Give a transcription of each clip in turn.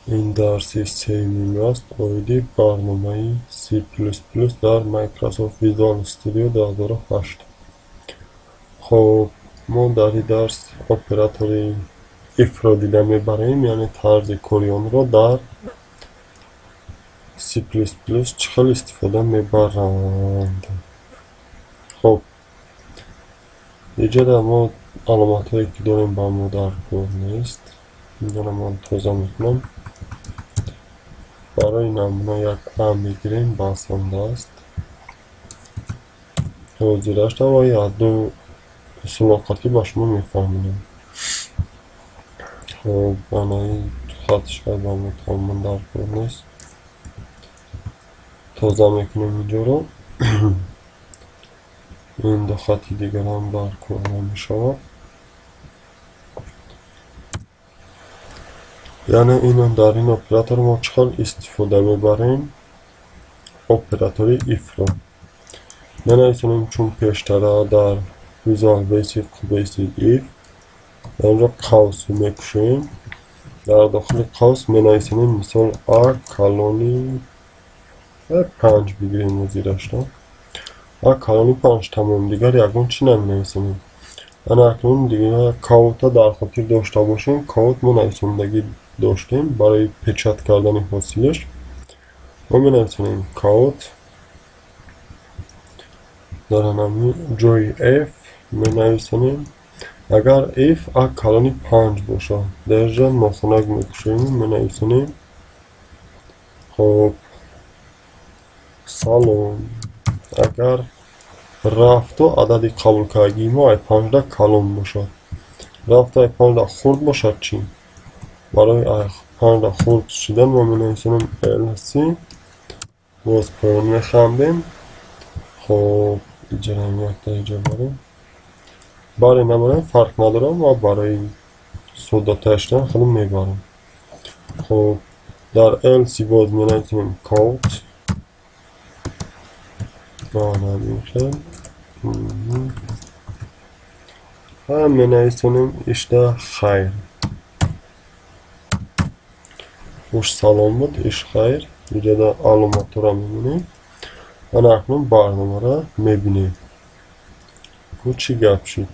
Ин дарси сеюмин аст оиди барномаи C++ дар Microsoft Visual Studio 2008. Хоб, мо дар ин дарс оператори if-ро дида мебарем, яъне тарзи кори онро дар C++ чӣ хел истифода мебаранд. Хоб, иҷода мо аломатҳое ки дорем ба мо даркор нест. Инҷоро ман тоза мекунам. Барои намуна як А мегирем, басанда аст. Ҳозирашта ва як ду усулоқатӣ ба шумо мефаҳмонем. Хоб, анаи хатшай ба мо тамоман даркор нест. Тоза мекунем инҷоро. Ин ду хати дигарам даркор намешавад. Яъне ин дар ин оператор мо чӣ хел истифода мебарем? Оператори if-ро. Менависонем чун пештара дар Visual Basic Basic if дар инҷо қавс мекушоем. Дар дохили қавс менависонем мисол А калони 5 бигирем зирашро. А калони 5 тамом, дигар ягон чӣ наменависонем. Ана акнун дигар cout-а дар хотир дошта бошем. Cout мо нависондагӣ доштем барои печат кардани ҳосилаш. Мо менависонем cout дар ҳамин ҷои f менависонем. Агар if а калони 5 бошад, дар инҷо нохунак мекушоем, менависонем хоб салом. Агар рафту адади қабулкардагии мо ай 5 калон бошад, рафту ай 5 хурд бошад чӣ? Барои ай 5 хурд шудан мо менависонем else, боз поён механдем. Хоб, иҷраам якта иҷо барем. Баре набарем фарқ надорам ва барои соддатар шудан худам мебарам. Хоб, дар else боз менависонем cout. Ва менависонем ишда хайр. Хуш салом буд, иш хайр. Иҷода аломатҳоро мебинем. Ана акнун барномаро мебинем. Ку чӣ гап шуд?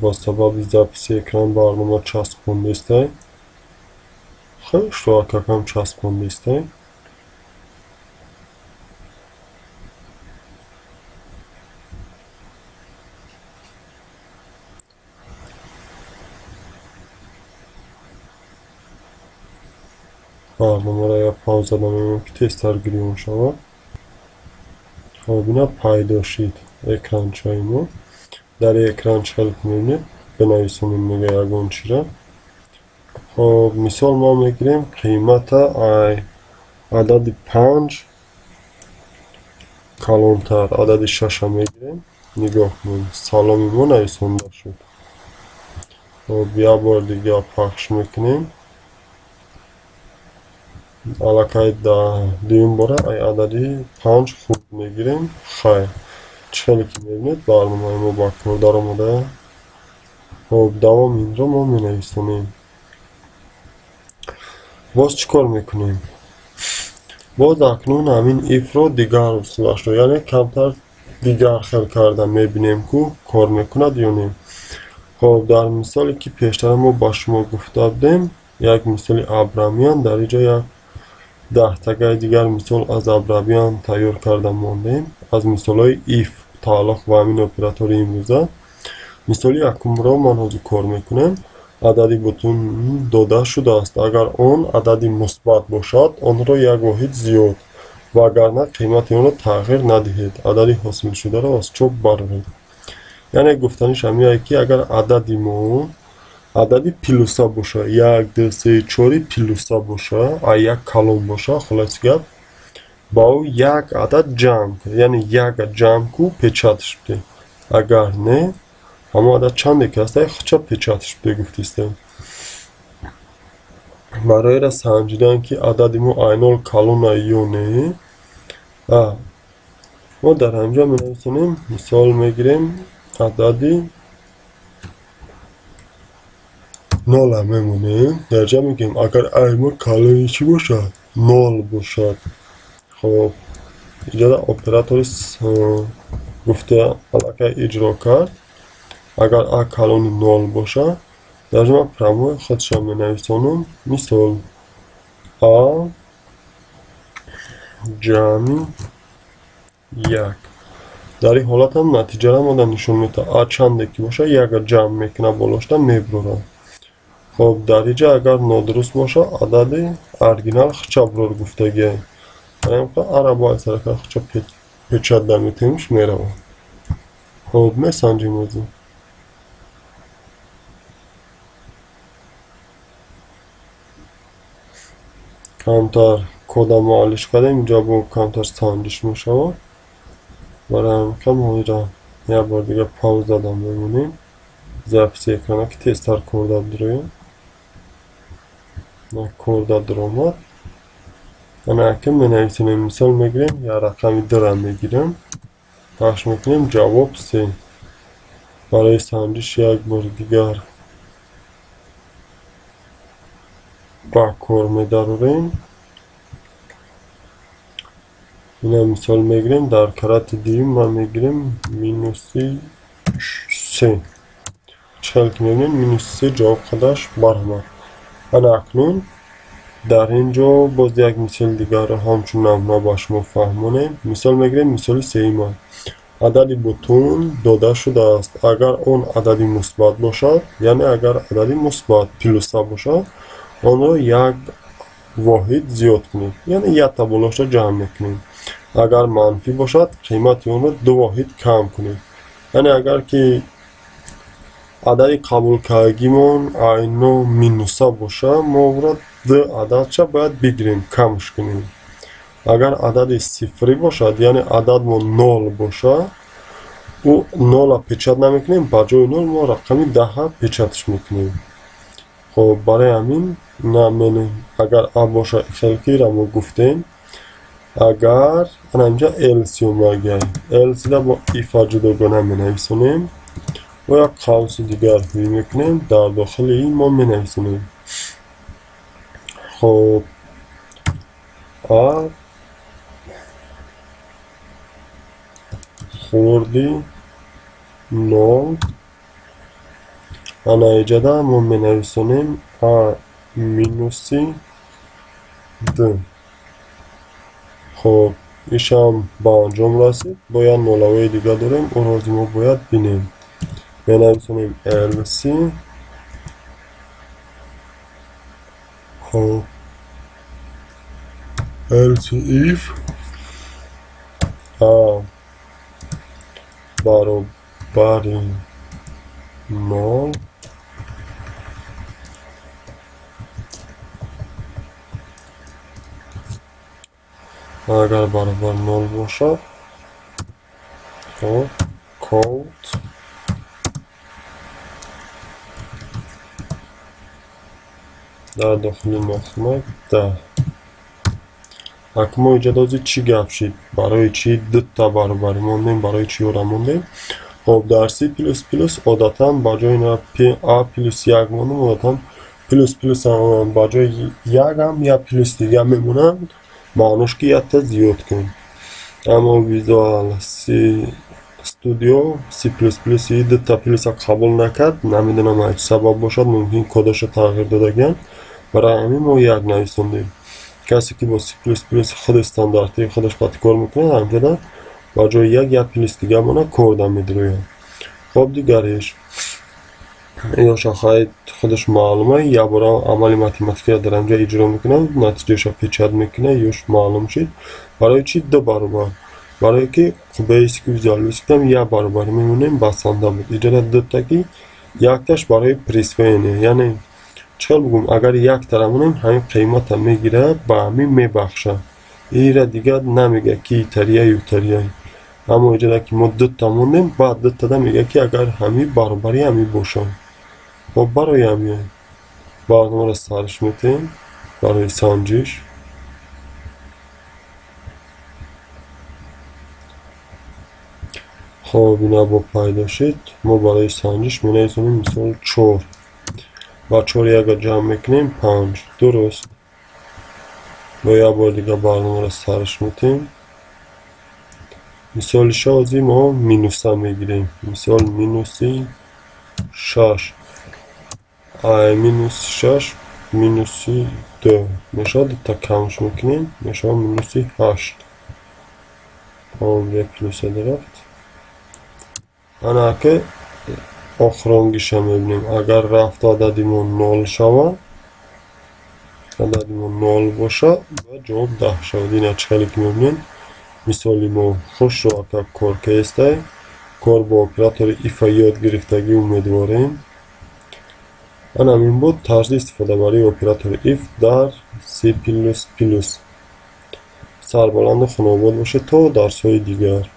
Ба сабаби записи экран барнома часпондистай. Хеле шуакакам часпондистай. Барномаро як пауза мемонем ки тезтар гирён шавад. Хоб, ина пайдо шид экранчаи мо. Дар экран чӣ хел мебинед? Бинависонем мега ягон чиро. Хоб, мисол мо мегирем қимата ай адади 5 калонтар, адади 6 мегирем. Нигоҳ кунед, саломи мо нависонда шуд. Хоб, як бор дигар пахш мекунем. Аллакай дуюм бора ай адади 5 хурд мегирем. Хайр. Чӣ хеле ки мебинед, барномаи мо ба кор даромада. Хоб, давом инро мо менависонем. Боз чӣ кор мекунем? Боз акнун ҳамин if-ро дигар усулашро, яъне камтар дигар хел карда мебинем, ку кор мекунад ё не. Хоб, дар мисоле ки пештара мо ба шумо гуфта будем, як мисоли Абрамян, дар инҷо як даҳтагаи дигар мисол аз Абрамян тайёр карда мондем, аз мисолҳои if тааллуқ ба ҳамин оператори имрӯза. Мисоли якумро ман ҳозир кор мекунам. Адади бутун дода шудааст. Агар он адади мусбат бошад, онро як воҳид зиёд, вагарна қимати онро тағйир надиҳед. Адади ҳосилшударо аз чоп бароред. Яъне гуфтаниш ҳамин ки агар адади мо Адади плюса боша, 1, 2, 3, 4 плюса боша, а як калон боша, хулоси гап, ба ӯ як адад ҷамъ кун, яъне як ҷамъ ку печатш бде. Агар не, ҳамон адад чанде ки ҳаста, худша печатш бде гуфтистем. Барои санҷидан ки адади мо ай нол калона ё не, мо дар ҳамҷо менависонем, мисол мегирем адади нола мемонем, дар ҷа мегӯем агар ай мо калони чӣ бошад? Нол бошад. Хоб, иҷода оператори гуфта аллакай иҷро кард. Агар а калони нол бошад, дар ҷа ман прямой худша менависонам. Мисол а ҷамъи 1. Дар ин ҳолат ҳам натиҷаро мода нишон медиҳад. А чанде ки бошад, яка ҷамъ мекунад, болошта мебурад. Хоб, дар инҷа агар нодуруст бошад, адади оригинал худша бурор гуфтагиа. Барои ҳамин ара бояд сарака худша печат наметемш меравад. Хоб, месанҷем озу. Камтар кода муаллиш кардем, инҷа бо камтар санҷиш мешавад. Барои ҳамин кам ҳозира як бор дига пауза дам мемонем. Записи экрана ки тезтар корда дуроем. Корда дуромад. Ана акм менависонем, мисол мегирем, як рақами 2-ра мегирем. Пахш мекунем, ҷавоб 3. Барои санҷиш як бор дигар ба кор медарорем. Ина мисол мегирем, дар карати дуюм ман мегирем минуси 3. Чӣ ки мебинем, минуси 3 ҷавоб қадаш баромад. Ана акнун дар ин ҷо боз як мисоли дигарро ҳамчун намуна ба шумо фаҳмонем. Мисол мегирем, мисоли сеюма. Адади бутун дода шудааст. Агар он адади мусбат бошад, яъне агар адади мусбат плюса бошад, онро як воҳид зиёд кунед, яъне якта болошта ҷамъ мекунем. Агар манфӣ бошад, қимати онро 2 воҳид кам кунед. Яъне агар ки адади қабулкардагимон айно минуса бошад, мо онро 2 ададша бояд бигирем, камш кунем. Агар адади сифрӣ бошад, яъне ададмо 0 бошад, ӯ 0-а печат намекунем, ба ҷои 0 мо рақами 10-а печатш мекунем. Хоб, барои ҳамин агар а бошад, хелкиро мо гуфтем. Агар ана инҷа else омагай, else-ро бо if-а ҷудогона менависонем. Бо як қавси дигар ҳуй мекунем, дар дохили ин мо менависонем. Хоб, а хурди 0. Ана иҷода мо менависонем а минуси 2. Хоб, ишам ба анҷом расид. Бо як нолавои дига дорем, онро мо бояд бинем. Менависонем else. Хоб, else if а баробари 0 агар баробар 0 бошад, хоб, код дар дохили нохунак 10. Акнун мо иҷода ози чӣ гап шид? Барои чӣ дута баробарӣ мондем? Барои чӣ ёра мондем? Хоб, дар C++ одатан ба ҷои а плюс 1 мондем, одатан плюс плюс ба ҷои 1 ҳам як плюс дига мемонанд, маънош ки якта зиёд кун. Аммо Visual C Studio C++ дута плюса қабул накард, намедонам аз чӣ сабаб бошад, мумкин кодаша тағйир додаган. Барои ҳамин мо як нависондем. Касе ки бо C++ худ стандартии худаш қати кор мекунад, ҳамҷода ба ҷои як як плюс дига мона корда медирояд. Хоб, дигареш ёша хайд худаш маълума, якбора амали математикаро дар ҳамҷо иҷро мекунад, натиҷаша печат мекунад, ёш маълум шид. Барои чӣ 2 баробар? Барое ки Basic Visual Basic-ам як баробар мемонем, басанда буд. Иҷода дута ки Якташ барои присвоение, яъне чӣ хел бигӯм, агар яктара монем, ҳамин қимата мегирад, ба ҳамин мебахшад. Ира дигар намега ки итария ютария. Аммо иҷода ки мо дута мондем, баъд дутада мега ки агар ҳамин баробари ҳамин бошад. Хоб, барои ҳамин барномаро сарш метем барои санҷиш. Хоб, ина бо пайдо шид. Мо барои санҷиш менависонем мисол 4 ва 4 яга ҷамъ мекунем 5. Дуруст. Бо як бор дига барномаро сарш метем. Мисоли шози мо минуса мегирем. Мисол минуси 6. Ай минус 6 минуси 2 мешавад, дута камш мекунем, мешавад минуси 8. Хоб, як плюса рафт. Ана ки охиронгиша мебинем. Агар рафт адади мо 0 шавад, адади мо 0 бошад, ва ҷавоб 10 шавад. Ина чӣ хеле ки мебинем, мисоли мо хушро ака кор кестай. Кор бо оператори if ёд гирифтагӣ умедворем. Ана ҳамин буд тарзи истифодабарии оператори if дар C++. Сарбаланду хунобод бошед то дарсҳои дигар.